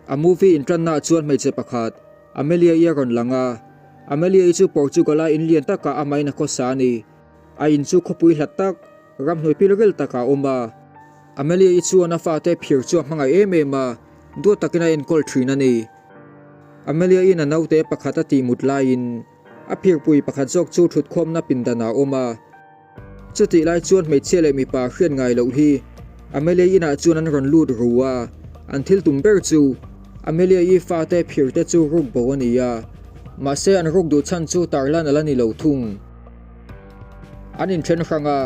A movie inṭannaah chuan hmeichhe pakhat, Amelia-i a rawn lang a. Amelia-i chu Portugal-a in lian takah amahin a khawsa a ni. A in chu khawpui hlat tak, ramhnuai pilril takah a awm a. Amelia-i chuan a fate phir chu a hmangaih em em a, duat takin a enkawl thin a ni. Amelia-in a naute pakhat a tih mut laiin a phirpui pakhat zawk chu thutkhawmna pindanah a awm a. Chutih lai chuan hmeichhia leh mipa hriat ngai loh hi Amelia inah chuan an rawn lut ru a, an thil tum ber chu Amelia-i fate phir te chu ruk bo a ni a, mahse an ruk duh chhan chu tarlan a la ni lo thung. An inthen hrang a,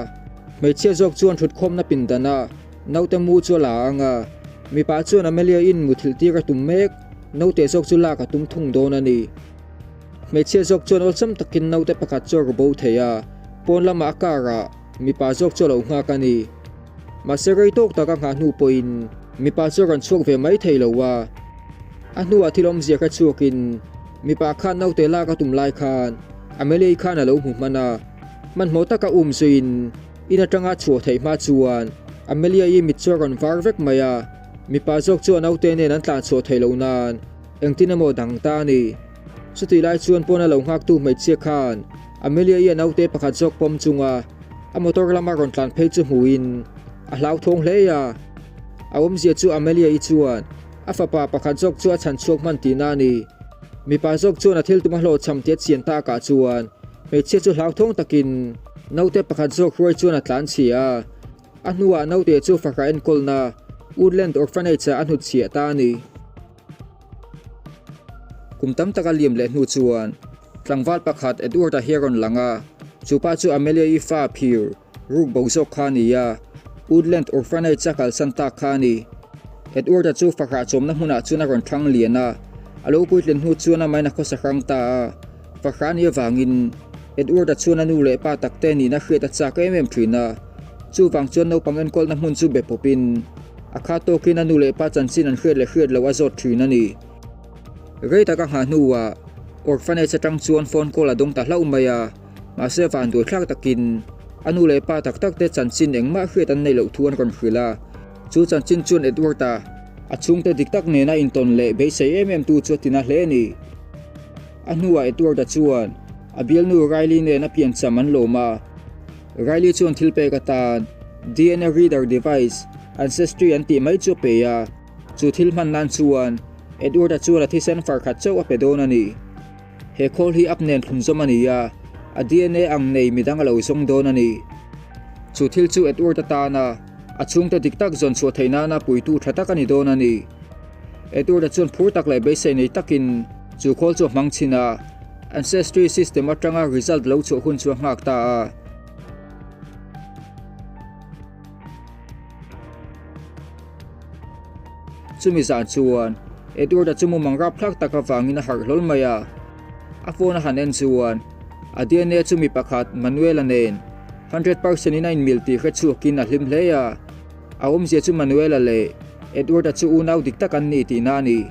hmeichhia zawk chuan thutkhawmna pindan a naute mu chu a la ang a, mipa chuan Amelia-in muthilh tir a tum mek, naute zawk chu lak a tum thung dawn a ni. Hmeichhia zawk chuan awlsam takin naute pakhat chu a ru bo thei a, pawn lamah a car ah mipa zawk chu a lo nghak a ni. Mahse rei tawk tak a nghah hnu pawhin mipa chu a rawn chhuak ve mai thei lo a. A hnuah thil awmzia kha chhuakin mipa khan naute lak a tum lai khan Amelia-i khan a lo hmu hman a. Hmanhmawh taka um zuiin in atanga chhuah theih hma chuan Amelia-i mit chu a rawn var vek mai a, mipa zawk chu a naute nen an tlan chhuah theih loh nan Engtin emaw dang ta a ni. Chutih lai chuan pawn a lo nghaktu hmeichhia khan Amelia-i a naute pakhat zawk pawm chunga a motor lama rawn tlan phei chu hmuhin a hlauthawng hle a. A awmzia chu Amelia-i chuan a fapa pakhat zawk chu a chhan chhuak hman tihna a ni. Mipa zawk chuan a thil tum a hlawhchham tih a chian takah chuan hmeichhia chu hlauthawng takin naute pakhat zawk hruai chuan a tlan chhia a. A hnuah naute chu fahrah enkawlna Woodland Orphanage-ah a hnutchhiah ta a ni. Kum tam taka liam leh hnu chuan tlangval pakhat Edward-a hi a rawn lang a, chu pa chu Amelia-i fa phir ruk bo zawk kha a ni a, Woodland Orphanage a kalsan tak kha a ni. Edward-a chu fahrah chawmna hmunah chuan a rawn thlang lian a, a lo puitlin hnu chuan amahin a khawsa hrang ta a, fahrah a nih avangin Edward-a chuan a nu leh pa takte nihna hriat a chak em em thin a, chuvang chuan naupang enkawlna hmun chu be pawpin A kha tawkin a nu leh pa chanchin an hriat leh hriat loh a zawt thin a ni. Rei tak a nghah hnuah orphanage atang chuan phone call a dawng ta hlauh mai a, mahse van duaithlak takin a nu leh pa tak tak te chanchin engmah hriat an neih loh thu an rawn hrilh a. Chu chanchin chuan Edward-a a chhungte dik tak nena intawn leh beisei em em tu chu a tina hle a ni. A hnuah Edward-a chuan a bialnu Riley nen a piancham an lawm a. Riley chuan thil pek atan DNA reader device, Ancestry an tih mai chu a pe a, chu thil hman nan chuan Edward-a chuan a thisen far khat chauh a pe dawn a ni. He khawl hi app nen thlunzawm a ni a, a DNA ang nei midang a lo zawng dawn a ni. Chu thil chu Edward-a tana a chhungte dik tak zawn chhuah theih nana puitu tha tak a ni dawn a ni. Edward-a chuan phur tak leh beisei nei takin chu khawl chu a hmang chhin a, Ancestry system atanga result lo chhuah hun chu a nghak ta a. Chumi zan chuan Edward-a chu mumang rapthlak tak avangin a harh hlawl mai a. A phone a han en chuan a DNA chu mi pakhat Manuel-a nen 100% in a inmil tih hre chhuakin a hlim hle a. A awmzia chu Manuel-a leh Edward-a chu unau dik tak an ni tihna a ni.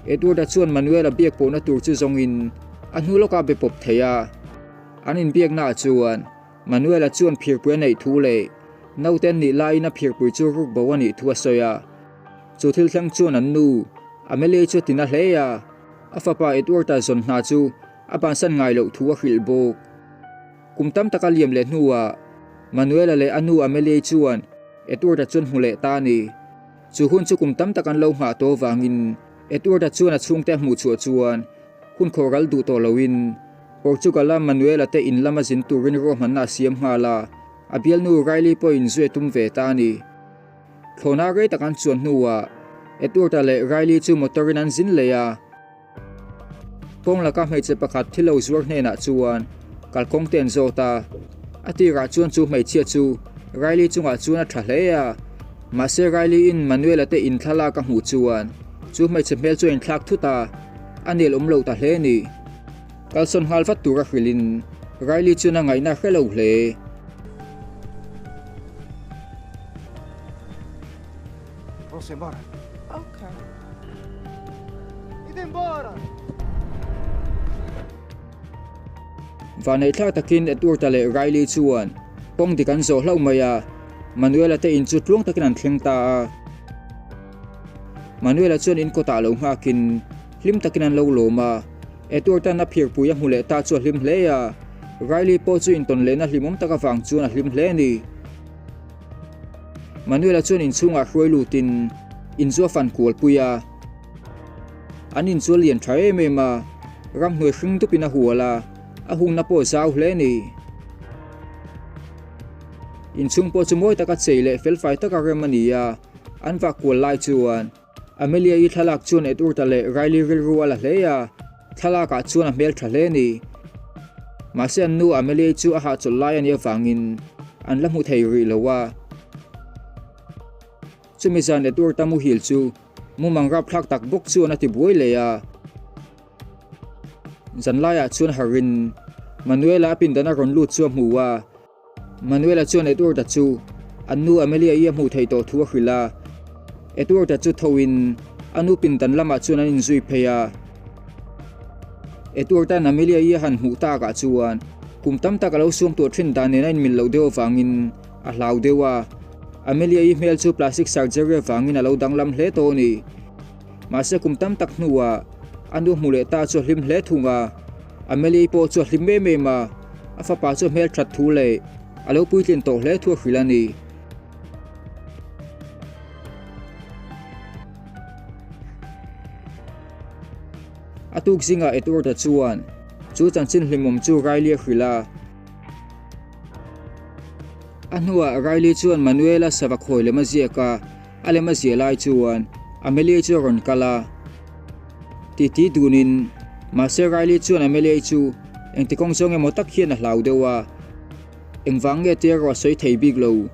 Edward-a chuan Manuel-a biak pawhna tur chu zawngin a hnu lawkah a be pawp thei a. An inbiaknaah chuan Manuel-a chuan phirpui a neih thu leh naute an nih laiin a phirpui chu ruk bo a nih thu a sawi a. Chu thil thleng chuan an nu, Amelia-i chu a tina hle a, a fapa Edward-a zawn hna chu a bansan ngai loh thu a hrilh bawk. Kum tam taka liam leh hnuah Manuel-a leh a nu Amelia-i chuan Edward-a chuan hmu leh ta a ni. Chu hun chu kum tam tak an lo nghah tawh avangin Edward-a chuan a chhungte a hmuh chhuah chuan hun khawh ral duh tawh loin Portugal-a Manuel-a te in lama zin turin ruahmanna a siam nghal a, a bialnu Riley pawhin zui a tum ve ta a ni. Thlawhna rei tak an chuan hnuah Edward-a leh Riley chu motor-in an zin leh a. Kawng laka hmeichhe pakhat thil lo zuar hnenah chuan kalkawng te an zawt a, a tirah chuan chu hmeichhia chu Riley chungah chuan a tha hle a, mahse Riley in Manuel-a te in thlalak a hmuh chuan chu hmeichhe hmel chu a inthlak thut a, a nel awm lo ta hle a ni. Kalsawn nghal vat tura hrilhin Riley chuan a ngaihna a hre lo hle. Vamos embora. Ok. Id embora! Vanneih thlak takin Edward-a leh Riley chuan kawng dik an zawh hlauh mai a, Manuel-a te in chu tluang takin an thleng ta a. Manuel-a chuan in kawtah lo nghakin hlim takin an lo lawm a. Edward-a'n a phirpui a hmu leh ta chu a hlim hle a, Riley pawh chu intawn lehna hlimawm tak avang chuan a hlim hle a ni. Manuel-a chuan inchhungah hruai lutin in chu a fan kualpui a. An in chu a lian tha em em a, ramhnuai hring dupin a hual a, a hungna pawh a zau hle a ni. Inchhung pawh chu mawi taka chei leh felfai taka rem a ni a, an vak kual lai chuan Amelia-i thlalak chuan Edward-a leh Riley rilru a la hle a, thlalakah chuan a hmel tha hle a ni. Mahse an nu Amelia-i chu a hahchawlh lai a nih avangin an la hmu thei rih lo a. Chumi zan Edward-a muhil chu mumang rapthlak tak bawk chuan a ti buai leh a. Zanlaiah chuan harhin Manuela a pindan a rawn lut chu a hmu a. Manuela chuan Edward-a chu an nu Amelia-i a hmuh theih tawh thu a hrilh a. Edward-a chu thoin a nu pindan lamah chuan an inzui phei a. Edward-a'n Amelia-i a han hmuh takah chuan kum tam tak a lo suam tuah thin dan nen a inmil loh deuh avangin a hlau deuh a. Amelia-i hmel chu plastic surgery avangin a lo danglam hle tawh a ni. Mahse kum tam tak hnuah a nu hmu leh ta chu a hlim hle thung a, Amelie pawh chu a hlim em em a, a fapa chu a hmel that thu leh a lo puitlin tawh hle thu a hrilh a ni. A tuk zingah Edward-a chuan chu chanchin hlimawm chu Riley a hrilh a. A hnuah Riley chuan Manuela sava khawi lem a ziak a, a lem a ziah lai chuan Amelia chu a rawn kal a. Titi dunin, mahse Riley chuan Amelia chu engti kawng zawng emaw tak hian a hlau deuh a. Engvang nge tia erawh a sawi thei bik lo,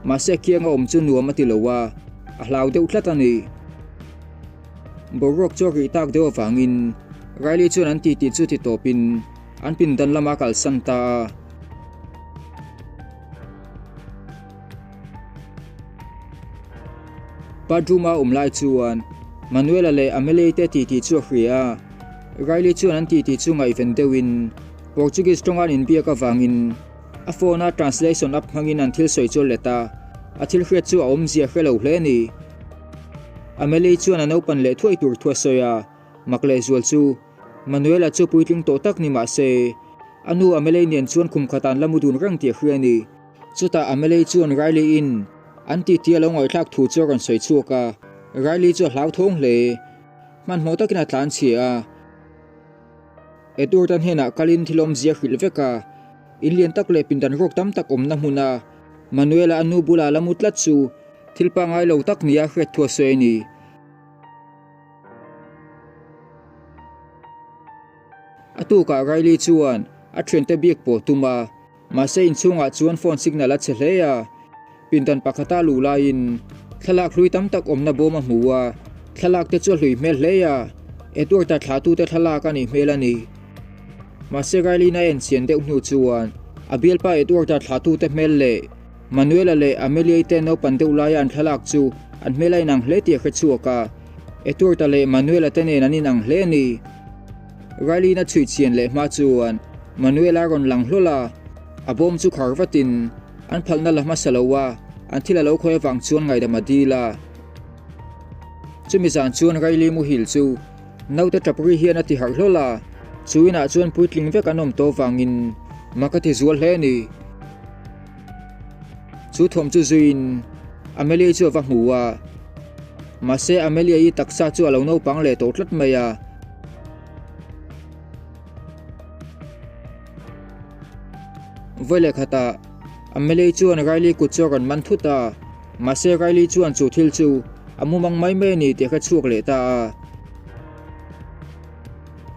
mahse a kianga awm chu nuam a ti lo a, a hlau deuh tlat a ni. Boruak chu a rih tak deuh avangin Riley chuan an titi chu ti tawpin an pindan lama a kalsan ta a. Bathroom-a awm lai chuan Manuela leh Amelie te titi chu a hria a. Riley chuan an titi chu ngaihven deuhin Portuguese tawnga an inbiak avangin a phone-a translation app hmangin an thil sawi chu a let a, a thil hriat chu a awmzia hre lo hle a ni. Amelie chuan a naupan leh thuai tur thu a sawi a, mak lehzual chu Manuela chu puitling tawh tak ni mah se, a nu Amelie nen chuan khum khatah an la mu dun reng tih a hria a ni. Chutah Amelie chuan Riley-in an titi a lo ngaihthlak thu chu a rawn sawi chhuak a, Riley chu a hlauthawng hle. Hmanhmawh takin a tlan chhia a. Edward-a hnenah kalin thil awmzia hrilh vek a, in lian tak leh pindan ruak tam tak awmna hmuna Manuela a nu bula la mu tlat chu thil pangngai lo tak nia hriat thu a sawi a ni. A tukah Riley chuan a thiante biak pawh tum a, mahse inchhungah chuan phone signal a chhe hle a. Pindan pakhata luh laiin thlalak hlui tam tak awmna bawm a hmu a, thlalak te chu a hlui hmel hle a, Edward-a thlahtute thlalak a nih hmel a ni. Mahse Riley-in a enchian deuh hnu chuan a bialpa Edward-a thlahtute hmel leh Manuela leh Amelia-i te naupan deuh laia an thlalak chu an hmel a inang hle tih a hre chhuak a, Edward-a leh Manuela te nen an inang hle a ni. Riley-in a chhui chhian leh hma chuan Manuela a rawn lang hlawl a, a bawm chu khar vatin an phalna la hmasa lo a, an thil a lo khawi avang chuan ngaihdam a dil a. Chumi zan chuan Riley muhil chu naute tap ri hian a ti harh hlawl a, chu inah chuan puitling vek an awm tawh avangin mak a ti zual hle a ni. Chu thawm chu zuiin Amelia chu a va hmu a, mahse Amelia-i taksa chu a lo naupang leh tawh tlat mai a. Vawi leh khatah Amelia chuan Riley kut chu a rawn man thut a, mahse Riley chuan chu thil chu a mumang mai mai a ni tih a hre chhuak leh ta a.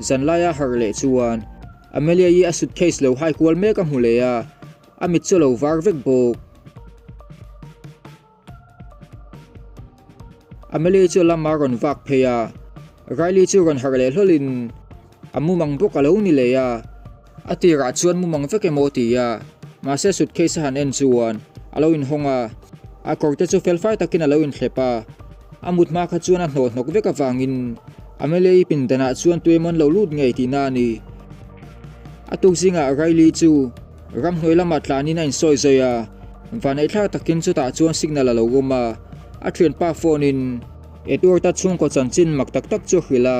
Zanlaia harh leh chuan Amelia-i a suitcase lo hai kual mek a hmu leh a, a mit chu a lo var vek bawk. Amelia chu lama rawn vak phei a, Riley chu rawn harh leh hlawlin a mumang bawk a lo ni leh a. A tirah chuan mumang vek emaw a ti a, mahse suitcase a han en chuan a lo inhawng a, a kawr te chu felfai takin a lo inthlep a. A mut hma kha chuan a hnawh hnawk vek avangin Amelia-i pindanah chuan tuemawn lo lut ngei tihna a ni. A tuk zingah Riley chu Ramhnuai lamah tlanin a insawi zawi a, vaneihthlak takin chutah chuan signal a lo awm a, a thianpa phone in Edward-a chhungkaw chanchin mak tak tak chu a hrilh a.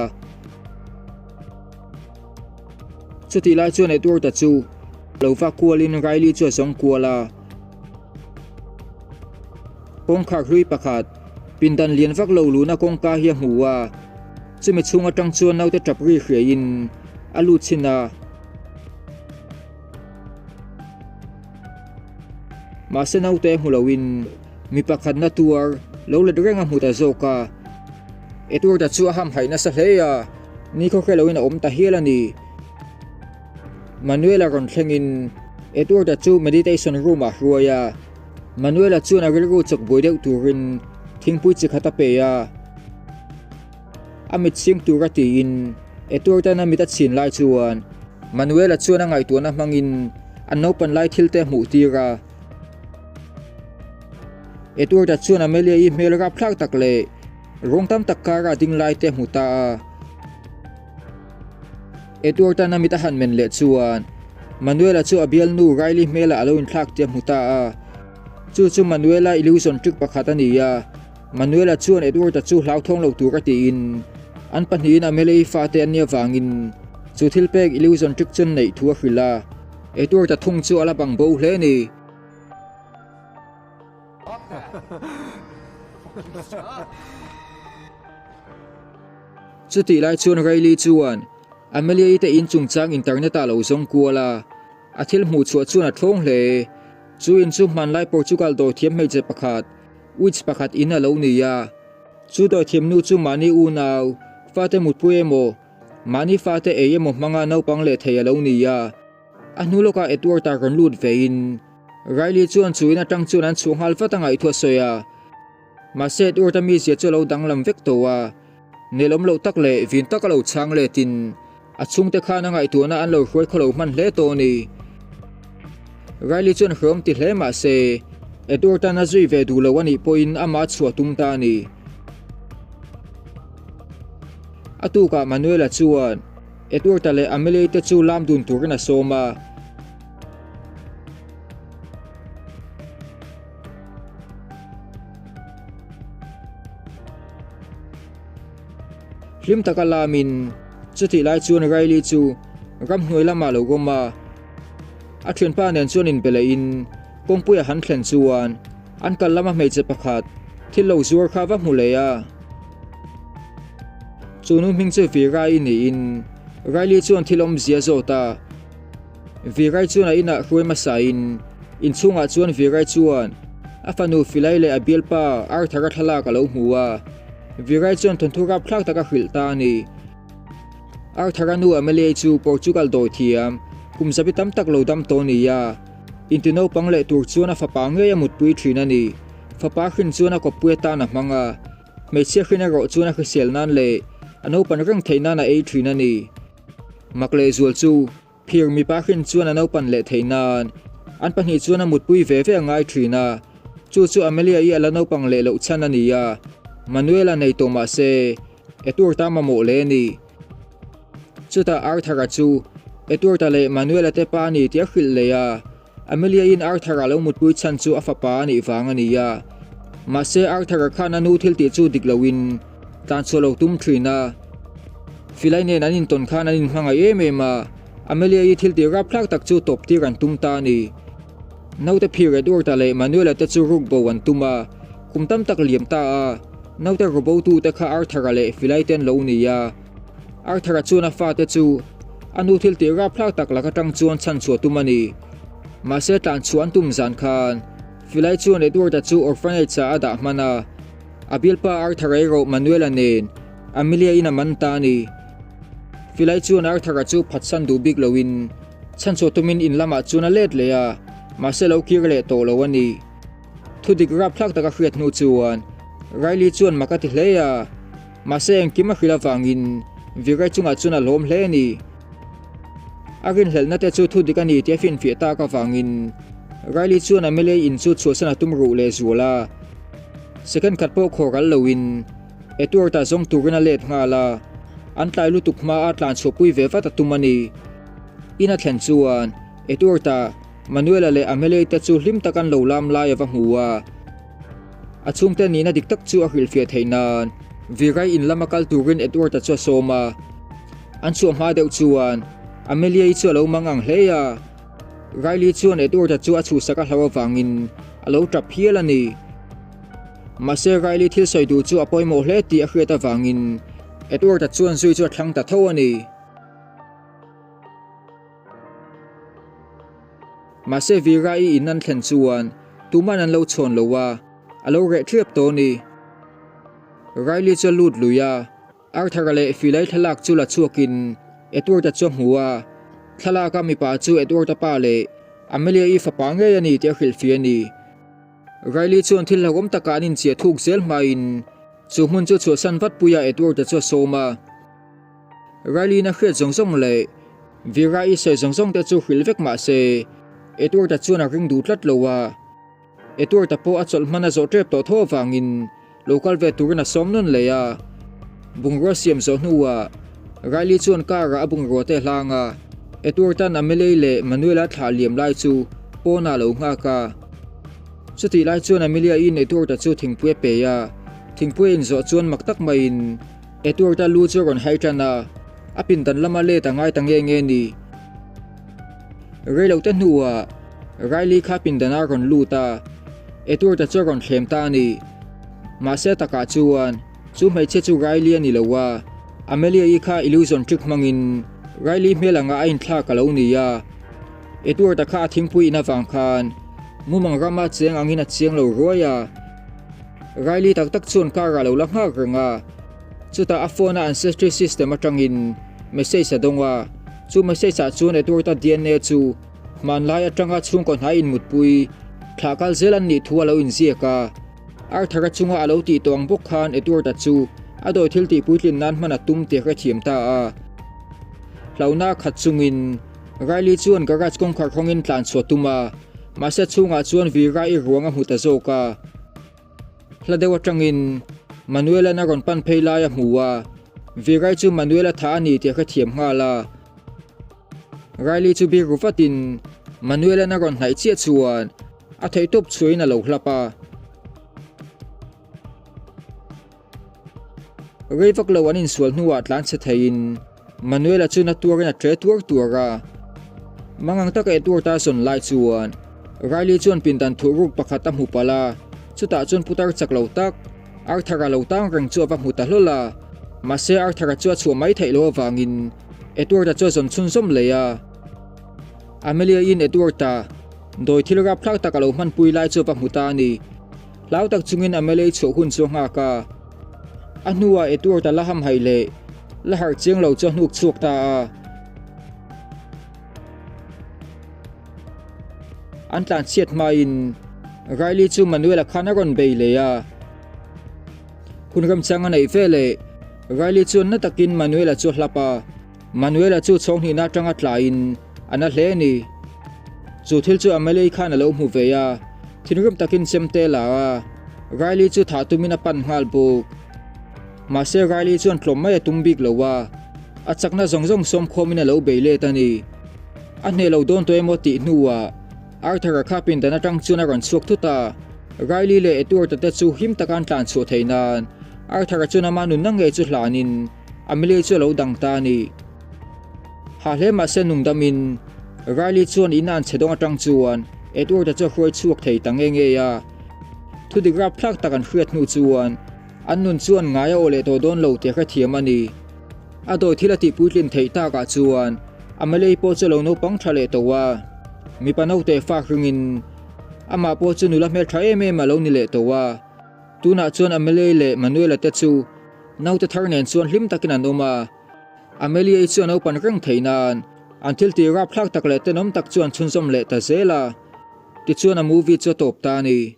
Chutih lai chuan Edward-a chu lo va kualin Riley chu a zawng kual a. Kawngkhar hlui pakhat, pindan lian vak lo luna kawngka hi a hmu a. Chumi chhung atang chuan naute tap ri hriaiin a lut chhin a. Mahse naute hmu loin mi pakhatna tuar lo let reng a hmu ta zawk a. Edward-a chu a hamhaih nasa hle a, nikhaw hre loin a awm ta hial a ni. Manuel-a rawn thlengin Edward-a chu meditation room-ah a hruai a. Manuel-a chuan a rilru chawk buai deuh turin thingpui chi khat a pe a. A mit chhing tura tiin Edward-a'n a mit a chhin lai chuan Manuel-a chuan a ngaihtuahna hmangin an naupan lai thil te a hmuh tir a. Edward-a chuan Amelia-i hmel rapthlak tak leh rawng tam tak kara ding lai te a hmu ta a. Edward-a'n a mit a han men leh chuan Manuel-a chu a bialnu Riley hmelah a lo inthlak tih a hmu ta a. Chu chu Manuel-a illusion trick pakhat a ni a. Manuela chuan Edward-a chu hlauthawng lo tur a tiin an pahnihin Amelia-i fate an nih avangin chu thil pek illusion trick chu an neih thu a hrilh a. Edward-a thung chu a la bang bo hle a ni. Chutih lai chuan Riley chuan Amelia-i te in chungchang internet-ah a lo zawng kual a, a thil hmuh chhuah chuan a thlawng hle. Chu in chu hmanlai Portugal dawithiam hmeichhe pakhat Witch pakhat in a lo ni a, chu dawithiamnu chu mahni unau, fate mutpui emaw, mahni fate ei emaw hmanga naupang leh thei a lo ni a. A hnu lawkah Edward-a rawn lut vein Riley chuan chu in atang chuan an chhuah nghal vat a ngaihtuah sawi a. Mahse Edward-a mizia chu a lo danglam vek tawh a, nelawm loh tak leh vin taka lo chhang letin a chhungte khan a ngaihtuahna an lo hruai khaw lo hman hle tawh a ni. Riley chuan hreawm ti hle mah se, Edward tan a zui ve duh lo a nih pawhin amah chhuah tum ta a ni. A tukah Manuela chuan Edward-a leh Amelie te chu lam dun turin a sawm a. Hlim taka lamin chutih lai chuan Riley chu ramhnuai lamah a lo awm a. A thianpa nen chuan inbe lehin kawngpui a han thlen chuan an kal lama hmeichhe pakhat thil lo zuar kha va hmu leh a. Chu nu hming chu Virai niin Riley chuan thil awmzia a zawt a. Virai chuan a inah hruai hmasain inchhungah chuan Virai chuan a fanu Filai leh a bialpa Arthur-a thlalak a lo hmu a. Virai chuan thawnthu rapthlak tak a hrilh ta a ni. Arthur-a nu Amelia-i chu Portugal dawithiam kum zabi tam tak lo dam tawh a ni a, inti naupang leh tur chuan a fapa ngei a mutpui thin a ni. Fapa hrin chuan a kawppui atan a hmang a, hmeichhia hrin erawh chuan a hrisel nan leh a naupan reng theih nan a ei thin a ni. Mak leh zual chu Phir mipa hrin chuan a naupan leh theih nan an pahnih chuan a mutpui ve ve a ngai thin a, chu chu Amelia-i a la naupang leh loh chhan a ni a, Manuel-a nei tawh mah se Edward-a mamawh leh a ni. Chutah Arthur-a chu Edward-a leh Manuel-a te pa a ni tih a hrilh leh a, Amelia-in Arthur-a lo mutpui chhan chu a fapa a nih vang a ni a, mahse Arthur-a khan a nu thil tih chu dik loin tlanchhuah lo tum thin a. Filai nen an intawn khan an inhmangaih em em a, Amelia-i thil tih rapthlak tak chu tawp tir an tum ta a ni. Naute phir Edward-a leh Manuel-a te chu ruk bo an tum a, kum tam tak liam ta a, naute rubo tute kha Arthur-a leh Filai te an lo ni a. Arthur-a chuan a fate chu a nu thil tih rapthlak tak lak atang chuan chhanchhuah tum a ni. Mahse tlanchhuah an tum zan khan Filai chuan Edward-a chu orphanage-ah a dah hman a. A bialpa Arthur-a erawh Manuel-a nen Amelia-in a man ta a ni. Filai chuan Arthur-a chu phatsan duh bik loin chhanchhuah tumin in lamah chuan a let leh a, mahse lo kir leh tawh lo a ni. Thudik rapthlak taka hriat hnu chuan Riley chuan mak a ti hle a, mahse engkim a hrilh avangin Virai chungah chuan a hlawm hle a ni. A rinhlelhna te chu thudik a ni tih a finfiah tak avangin Riley chuan Amelia in chu chhuahsan a tum ruh leh zual a. Second khat pawh khawr al loin Edward-a zawng turin a let nghal a, an tlai lutuk hma a tlanchhuahpui ve vat a tum a ni. In a thlen chuan Edward-a Manuel-a leh Amelia te chu hlim tak an lo lam lai a va hmu a. A chhungte nihna dik tak chu a hrilhfiah theih nan. Virai in lama kal turin Edward-a chu a sawm a. An chhuah hma deuh chuan Amelia-i chu a lo mang ang hle a. Riley chuan Edward-a chu a chhuhsak a hlau avangin a lo tap hial a ni. Mahse Riley thil sawi duh chu a pawimawh hle tih a hriat avangin Edward-a chuan zui chu a thlang ta tho a ni. Mahse Vera-i in an thlen chuan tuman an lo chhawn lo a, a lo reh ṭhiap tawh a ni. Riley chu a lut lui a, Arthur-a leh Phil-a thlalak chu la chhuakin Edward-a chu a hmu a, thlalaka mipa chu Edward-a pa leh Amelia-i fapa ngei a ni tih a hrilhfiah a ni. Riley chuan thil hlauhawm takah an inchiah thuk zel hmain chu hmun chu chhuahsan vat puiah Edward-a chu a sawm a. Riley-in a hriat zawng zawng leh Vera-i sawi zawng zawng te chu hrilh vek mah se Edward-a chuan a ring duh tlat lo a. Edward-a pawh a chawlh hman a zawh tep tawh tho avangin lo kal ve turin a sawm nawn leh a. Bungrua siam zawh hnuah Riley chuan car-ah a bungrua te a hlang a, Edward-a'n Amelie leh Manuel-a thlah liam lai chu pawnah a lo nghak a. Chutih lai chuan Amelia-in Edward-a chu thingpui a pe a, thingpui a inzawh chuan mak tak maiin Edward-a lu chu a rawn hai tan a, a pindan lama let a ngai ta nge nge ni. Reilote hnuah Riley kha pindan a rawn lut a, Edward-a chu a rawn thlem ta a ni. Mahse a takah chuan chu hmeichhia chu Riley a ni lo a, Amelia-i kha illusion trick hmangin Riley hmel anga a inthlak a lo ni a. Edward-a kha a thingpui in avang khan mumang rama cheng angin a chiang lo ruai a. Riley tak tak chuan car a lo la nghak reng a, chutah a phone a ancestry system atangin message a dawng a, chu message ah chuan Edward-a DNA chu hmanlai atanga chhungkaw hnai inmutpui thlah kal zel an nih thu a lo inziak a. Arthur-a chunga a lo tih tawh ang bawk khan Edward-a chu a dawi thil tih puitlin nan hman a tum tih a hrethiam ta a. Hlauhna a khat chungin Riley chuan garage kawngkhar hawngin tlan chhuah tum a, mahse chhungah chuan Vera-i ruang a hmu ta zawk a. Hla deuh atangin Manuel-a'n a rawn pan phei lai a hmu a, Vera-i chu Manuel-a thah a ni tih a hrethiam nghal a. Riley chu bik ru vatin Manuel-a'n a rawn hnaih chiah chuan a theihtawp chhuahin a lo hlap a. Rei vak lo an insual hnuah tlan chhe theiin Manuela chu na tuarin a tle tuar tuar a. Mangang taka Edward a zawn lai chuan Riley chuan pindan thuh ruk pakhat a hmu palh a, chutah chuan putar chak lo tak Arthur-a lo tang reng chu a va hmu ta hlawl a. Mahse Arthur-a chu a chhuah mai theih loh avangin Edward-a chu a zawn chhunzawm leh a. Amelia-in Edward-a dawi thil rapthlak tak a lo hmanpui lai chu a va hmu ta a ni. Hlau tak chungin Amelia i chhuah hun chu a nghak a. A hnuah Edward-a la hamhaih leh la harh chiang lo chu a hnuk chhuak ta a. An tlan chhiat hmain Riley chu Manuel-a khan a rawn bei leh a. Hun remchang a neih veleh Riley chuan na takin Manuel-a chu a hlap a. Manuel-a chu chhawng hnihna atanga tlaiin a na hle a ni. Chu thil chu Amelie khan a lo hmu ve a, thinrim takin chemte la a, Riley chu thah tumin a pan nghal bawk. Mahse Riley chuan tlawm mai a tum bik lo a, a chakna zawng zawng sawmkhawmin a lo bei let a ni. A hneh lo dawn tawh emaw tih hnuah Arthur-a kha pindan atang chuan a rawn chhuak thut a, Riley leh Edward-a te chu him taka an tlan chhuah theih nan Arthur-a chuan ama nunna ngei chu hlanin Amelia chu a lo dang ta a ni. Ha hle mahse nungdamin Riley chuan in an chhe dawng atang chuan Edward-a chu a hruai chhuak thei ta nge nge a. Thudik rapthlak tak an hriat hnu chuan an nun chuan ngai a aw leh tawh dawn lo tih a hrethiam a ni. A dawi thil a tih puitlin theih takah chuan Amelia pawh chu a lo naupang tha leh tawh a. Mipa naute fak ringin amah pawh chu nula hmeltha em em a lo ni leh tawh a. Tunah chuan Amelia leh Manuela te chu Naute thar nen chuan hlim takin an awm a, Amelia-i chu a naupan reng theih nan an thil tih rapthlak tak leh tenawm tak chu an chhunzawm leh ta zel a, tichuan a movie chu a tawp ta a ni.